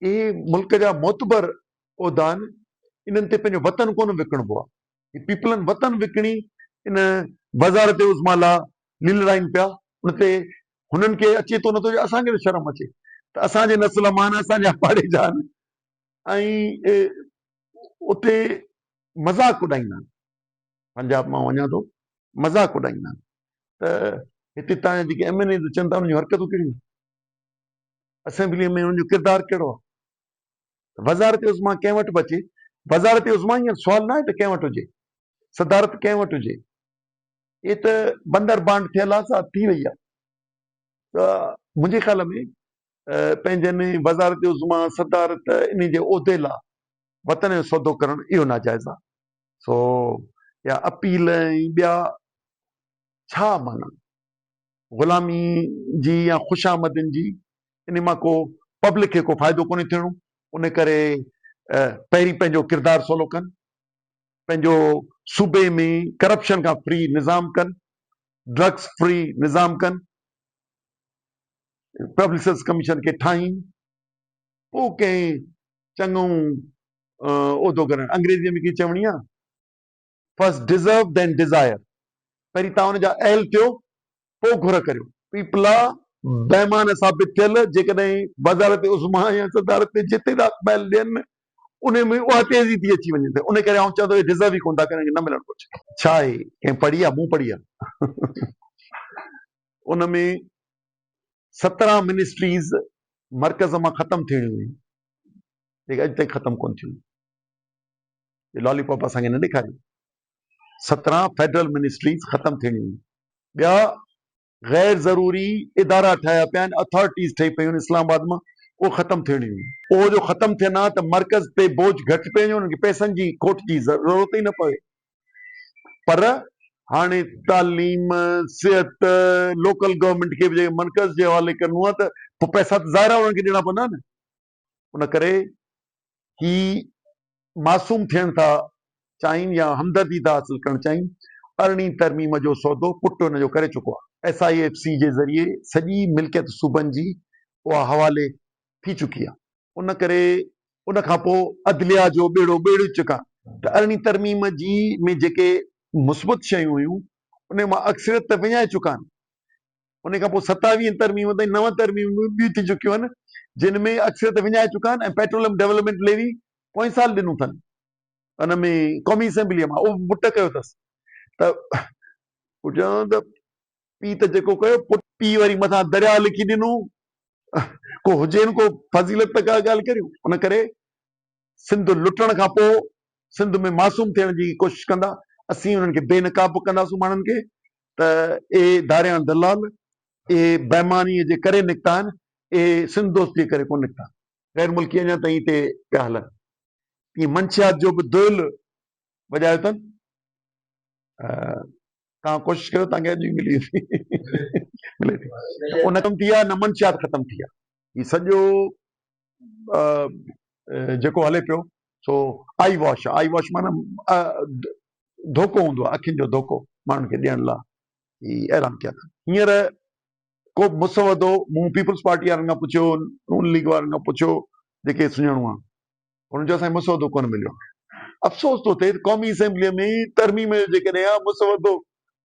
اهي ملڪ جا معتبر عهدا آهن، انهن تي پنهنجو وطن ڪونه وڪڻبو آهي. هي پيپلن وطن وڪڻي ان وزارت عظميٰ لا ليلڙائين پيا، ان تي هنن کي اچي ٿو نٿو يا اسان کي ته شرم اچي ته اسان جي نسل مان آهن، اسان جا پاڙي جا آهن ۽ اتي مذاق اڏائيندا آهن. پنجاب مان وڃان ٿو مذاق اڏائيندا آهن ته هتي تان جا جيڪي ايم اين ايز اچن ٿا انهن جون حرڪتون ڪهڙيون آهن؟ اسيمبليء ۾ انهن جو ڪردار ڪهڙو آهي؟ وزارت عظميٰ ڪنهن وٽ به اچي، وزارت عظميٰ هينئر سوال ناهي ته ڪنهن وٽ هجي، صدارت ڪنهن وٽ هجي، اهي ته بندر بانڊ ٿيل آهي سا ٿي وئي آهي ته منهنجي خيال ۾ پنهنجن وزارت عظميٰ، صدارت انهي جي عهدي لا وطن جو سودو ڪرڻ اهو ناجائز آهي. سو اها اپيل ۽ ٻيا ڇا معنيٰ غلامي جي يا خوشامدين جي انهي مان ڪو پبلڪ کي ڪو فائدو ڪونهي ٿيڻو ان ڪري پهرين پنهنجو ڪردار سولو ڪن پنهنجو صوبي ۾ ڪرپشن کان فري نظام ڪن ڊرگس فري نظام ڪن پبلڪ سروس ڪميشن کي ٺاهين پوء ڪنهن چڱو عهدو ڪرڻ انگريزي ۾ ڪي چوڻي آ فرسٽ ڊزرو دين ڊزائر پهرين توهان ان جا اهل ٿيو پوء گهر ڪريو. پيپلا بيمان ثابت ٿيل جيڪڏهن وزارت عظميٰ يا صدارت تي جتي ٿا بيل ڏين ان ۾ اها تيزي ٿي اچي وڃي ته ان ڪري آئون چوان ٿو اهي ڊزرو ئي ڪونه ٿا ڪرن نه ملڻ گهرجي. ڇا آهي ڪنهن پڙهي آ مون پڙهي آ ان ۾ 17 منسٽريز مرڪز مان ختم ٿيڻيون هيون جيڪي اڄ تائين ختم ڪونه ٿيون. هي لالي پاپ اسان کي نه ڏيکاريو. 17 فيڊرل منسٽريز ختم ٿيڻيون آهن. ٻيا غير ضروري ادارا ٺاهيا پيا آهن، اٿارٽيز ٺهي پيون آهن اسلام آباد مان، اهي ختم ٿيڻيون آهن. اهو جو ختم ٿين ها ته مرڪز تي بوجه گهٽ پئي وڃي، انهن کي پئسن جي کوٽ جي ضرورت ئي نه پوي. پر هاڻي تعليم، صحت، لوڪل گورنمينٽ کي به جيڪڏهن مرڪز جي حوالي ڪرڻو آهي ته پوء پئسا ته ظاهر آهي انهن کي ڏيڻا پوندا نه. ان ڪري هي معصوم ٿيڻ ٿا چاهين يا همدردي ٿا حاصل ڪرڻ چاهين، ارڙهين ترميم جو سودو پٽ ان جو ڪري چڪو آهي. ايس I F C جي ذريعي سڄي ملڪيت صوبن جي اها حوالي ٿي چڪي آهي. ان ڪري ان کان پوء عدليه جو ٻيڙو ٻيڙي چڪا ته ارڙهين ترميم جي ۾ جيڪي مثبت شيون هيون ان مان اڪثريت ته وڃائي چڪا آهن. ان کان پوء ستاويهين ترميم تائين نو ترميمون ٻيون ٿي چڪيون آهن جن ۾ اڪثريت وڃائي چڪا آهن ۽ پيٽروليم ڊولپمينٽ ليوي پوئين سال ڏنو اٿن ان ۾ قومي اسيمبليء مان اهو به پٽ ڪيو اٿس ته پٺيان ته پي ته جيڪو ڪيو پٽ پي وري مٿان درياء لکي ڏنو ڪو هجي نه ڪو فضيلت ته ڪا ڳالهه ڪريون ان ڪري سنڌ لٽڻ کان پوء سنڌ ۾ معصوم ٿيڻ جي ڪوشش ڪندا، اسين انهن کي بي نقاب به ڪنداسون ماڻهن کي ته اهي ڌاريان دلال، اهي بيمانيء جي ڪري نڪتا آهن، اهي سنڌ دوستيء ڪري ڪونه نڪتا آهن. غير ملڪي اڃا تائين هتي پيا هلن. تيئن منشيات جو به دهل وڄايو اٿن. توهان ڪوشش ڪيو توهان کي اڄ ئي ملي ويندي. ملي ٿي. ان ختم ٿي آهي نه منشيات ختم ٿي آهي. هي سڄو جيڪو هلي پيو سو آئي واش آئي واش معنيٰ ڌوڪو هوندو آهي اکين جو ڌوڪو ماڻهن کي ڏيڻ لاء هي اعلان ڪيا اٿن. هينئر ڪو به مسودو مون پيپلز پارٽي وارن کان پڇيو نون ليگ وارن کان پڇيو جيڪي سڃاڻو آهي انهن چيو اسان کي مسودو ڪونه مليو آهي. افسوس ٿو ٿئي ته قومي اسيمبلي ۾ ترميم جو جيڪڏهن آ مسودو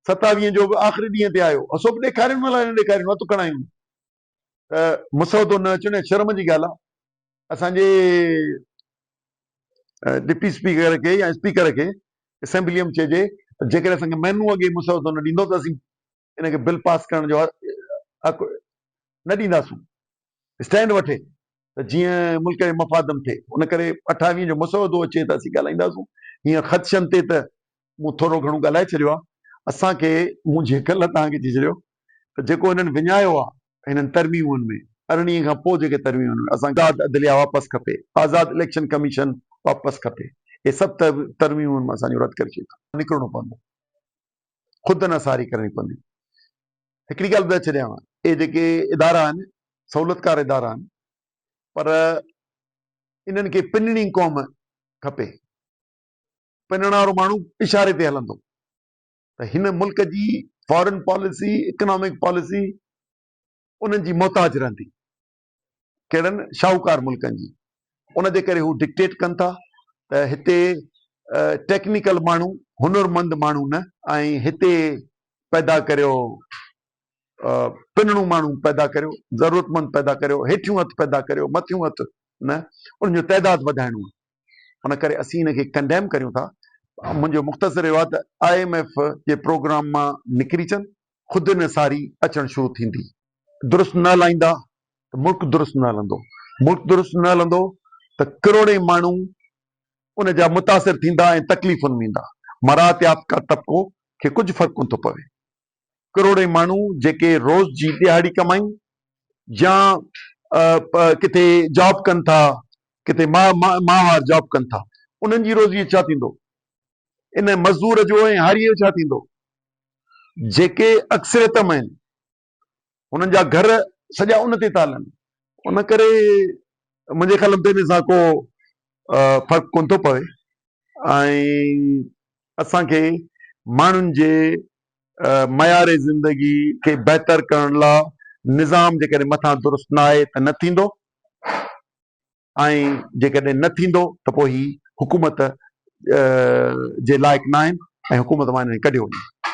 ستاويهين جو به آخري ڏينهن تي آيو سو به ڏيکارين الائي نه ڏيکارين هٿ کڻايون ته مسودو نه اچڻ شرم جي ڳالهه آهي. اسان جي ڊپٽي اسپيڪر کي يا اسپيڪر کي اسيمبليء ۾ چئجي ته جيڪڏهن اسان کي مهينو اڳي مسودو نه ڏيندو ته اسين ان کي بل پاس ڪرڻ جو حق نه ڏينداسون. اسٽينڊ وٺي ته جيئن ملڪ جي مفاد ۾ ٿئي. ان ڪري اٺاويهين جو مسودو اچي ته اسين ڳالهائينداسون. هينئر خدشن تي ته مون ٿورو گهڻو ڳالهائي ڇڏيو آهي. اسان کي مون جيئن ڪلهه توهان کي چئي ڇڏيو ته جيڪو هنن وڃايو آهي هنن ترميمن ۾ ارڙهين کان پوء جيڪي ترميمن ۾ اسان کي آزاد عدليه واپس کپي، آزاد اليڪشن ڪميشن واپس کپي، اهي سڀ ترميمون اسان جون رد ڪري ڇڏيون اٿن. نڪرڻو پوندو، خود انحصاري ڪرڻي پوندي. هڪڙي ڳالهه ٻڌائي ڇڏيانو، اهي جيڪي ادارا آهن سهولتڪار ادارا آهن پر انهن کي پنڻي قوم کپي. پنڻ وارو ماڻهو اشاري تي هلندو ته هن ملڪ جي فارن پاليسي، اڪنامڪ پاليسي انهن جي محتاج رهندي. ڪهڙن؟ شاهوڪار ملڪن جي. ان جي ڪري هو ڊڪٽيٽ ڪن ٿا ته هتي ٽيڪنيڪل ماڻهو، هنرمند ماڻهو نه ۽ هتي پيدا ڪريو پنڻو ماڻهو پيدا ڪريو، ضرورتمند پيدا ڪريو، هيٺيون هٿ پيدا ڪريو، مٿيون هٿ نه، انهن جو تعداد وڌائڻو آهي. ان ڪري اسين ان کي ڪنڊيم ڪريون ٿا. منهنجو مختصر اهو آهي ته I M F جي پروگرام مان نڪري اچن، خود انحصاري اچڻ شروع ٿيندي. درست نه هلائيندا ته ملڪ درست نه هلندو، ملڪ درست نه هلندو ته ڪروڙين ماڻهو ان جا متاثر ٿيندا ۽ تڪليفن ۾ ايندا. مراعات يافته طبقو کي ڪجهه فرق ڪونه ٿو پوي. ڪروڙين ماڻهو جيڪي روز جي ڏهاڙي ڪمائين يا ڪٿي جاب ڪن ٿا، ڪٿي ماهوار جاب ڪن ٿا، انهن جي روزيء جو ڇا ٿيندو؟ ان مزدور جو ۽ هاريء جو ڇا ٿيندو؟ جيڪي اڪثريت ۾ آهن، انهن جا گهر سڄا ان تي ٿا هلن. ان ڪري منهنجي خيال ۾ ان سان ڪو فرق ڪونه ٿو پوي ۽ اسان کي ماڻهن جي معيار زندگي کي بهتر ڪرڻ لا نظام جيڪڏهن مٿان درست نه آهي ته نه ٿيندو ۽ جيڪڏهن نه ٿيندو ته پوء هي حڪومت جي لائق نه آهن ۽ حڪومت مان انهن کي ڪڍيو وڃي.